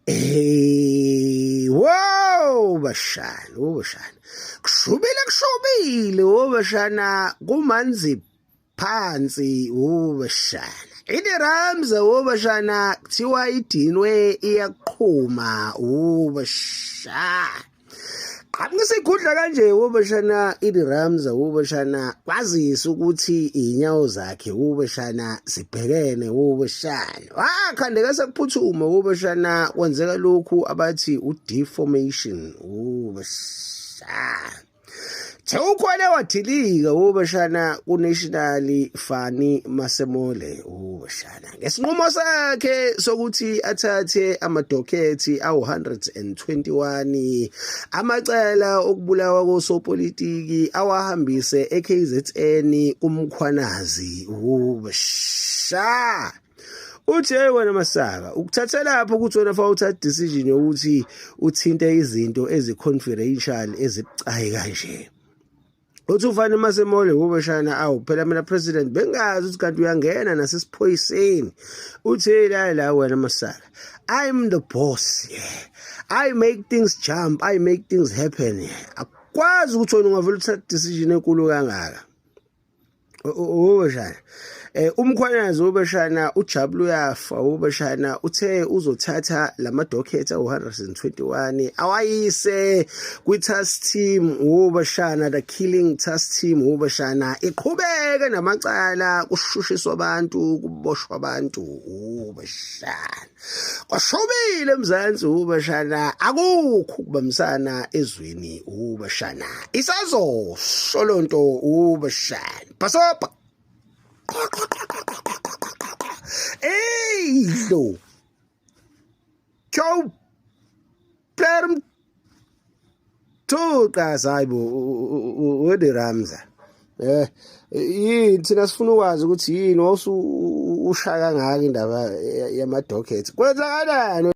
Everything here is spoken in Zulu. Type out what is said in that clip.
Hey, wow bashana, oh bashana. Kushubile kushubile, oh bashana kumanzi phansi, oh bashana. Ide Ramza, oh bashana kuthiwa idinwe iyaqhuma, oh bashana. Qhamuka isikhundla kanje ubeshana iRamza ubeshana kwazisa ukuthi inyawo zakhe ubeshana zibhekene ubeshana wakhandeka sekuphuthuma ubeshana kwenzeka lokhu abathi udeformation ubeshana Cha ukhwele wadilika ubeshana kuNational Fani Masemole ubeshana ngesinqumo sakhe sokuthi athathe amadokhethi awu-121 amacala okubulawa kosopolitiki awahambise eKZN kuMkhwanazi ubesha uthi hey wena masaka ukuthatha lapho ukuthi wena fa uthatha decision yokuthi uthinte izinto ezi-confidential ezibucayi kanje. Uthi ufane masemole ubeshana awu phela mina president bengazi ukuthi kanti uyangena nasesiphoyiseni. Uthi la la wena masaka I'm the boss, yeah. I make things jump, I make things happen. Akwazi ukuthi wena ungavela uthatha decision enkulu kangaka. Ubeshana uMkhwanazi ubeshana ujabula uyafa ubeshana uthe uzothatha lama docket awu-121 awayise kwi-task team ubeshana, the killing task team ubeshana, iqhubeke namacala kushushiswa abantu kuboshwa abantu ubeshana. Kwashobile eMzansi ubashana, akukho ukubambisana ezweni ubashana, isazosho lonto ubashana bhasobha. Ey lo Joe Player Thuqa hayibo wede Ramza yini thina sifuna ukwazi ukuthi yini wawusu ushaya kangaka indaba yama dockets kwenzakalani?